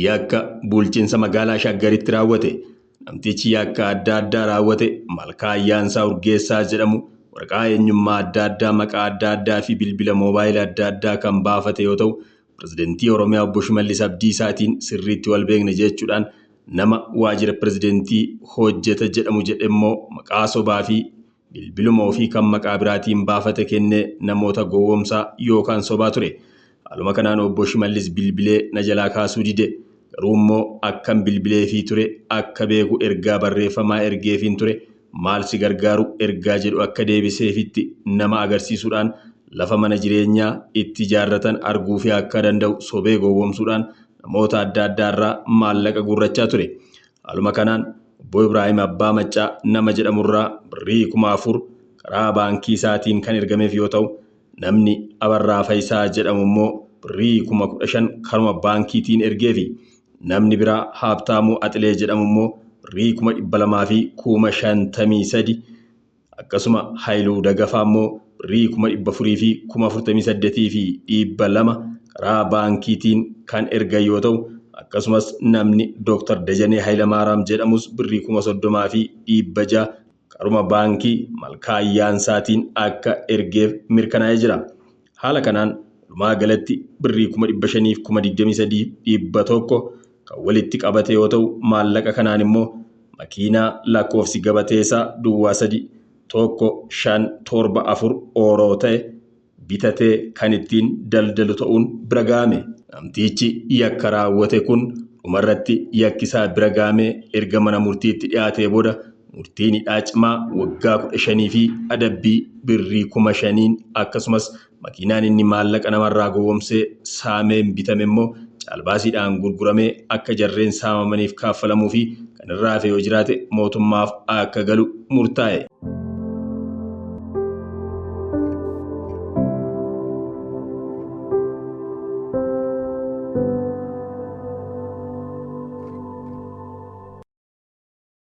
Yakka bulchiinsa magaalaa Shaggaritti raawwate. Namtichi yakka adda addaa raawwate Malkaa Ayyaansaa Urgeessaa jedhamu waraqaa eenyummaa adda addaa maqaa adda addaa fi bilbila moobaayila adda addaa kan baafate yoo ta'u, Pirezidantii Oromiyaa Obbo Shimallis Abdiisaatiin sirriitti wal beekna jechuudhaan nama waajjira pirezidantii hojjeta jedhamu jedhemmoo maqaa sobaa fi bilbiluma ofii kan maqaa biraatiin baafate kennee namoota gowwoomsaa yookaan sobaa ture. Haaluma kanaan Obbo Shimallis bilbilee na jalaa kaasuu dide. Garuu immoo akkan bilbileefii ture akka beeku ergaa barreeffamaa ergeefiin ture, maal si gargaaru ergaa jedhu akka deebiseefitti nama agarsiisuudhaan lafa mana jireenyaa itti ijaarratan arguufii akka danda'u sobee gowwoomsuudhaan namoota adda addaa irraa maallaqa guurrachaa ture. Haaluma kanaan Obbo Ibraahim Abbaa Maccaa nama jedhamurraa birrii 4000 karaa baankii isaatiin kan ergameef yoo ta'u, namni Abarraa Fayisaa jedhamu immoo birrii 15,000 karuma baankiitiin ergeefi. Namni biraa Haabtaamuu Axilee jedhamu immoo birrii 253,053, akkasuma Hayiluu Dagafaa immoo birrii 448,200 karaa baankiitiin kan ergan yoo ta'u, akkasumas namni Dr. Dajanee Hayilamaaraam jedhamus birrii 30,600 karuma baankii Malkaa Ayyaansaatiin akka ergeef mirkanaa'ee jira. Haala kanaan walumaa galatti birrii 523,100 kan walitti qabate yoo ta'u, maallaqa kanaan immoo makiinaa lakkoofsi gabatee isaa duwwaa 3 1 5 7 4 ooroo ta'e bitatee kan ittiin daldalu ta'uun bira ga'ame. Namtichi yakka raawwate kun dhumarratti yakkisaa bira ga'amee erga mana murtiitti dhiyaatee booda murtiin hidhaa cimaa waggaa 15 fi adabbii birrii 5,000n, akkasumas makiinaan inni maallaqa namarraa gowwomsee saameen bitame immoo caalbaasiidhaan gurguramee akka jarreen saamamaniif kaaffalamuu fi kan irraa hafe yoo jiraate mootummaaf akka galu murtaa'e.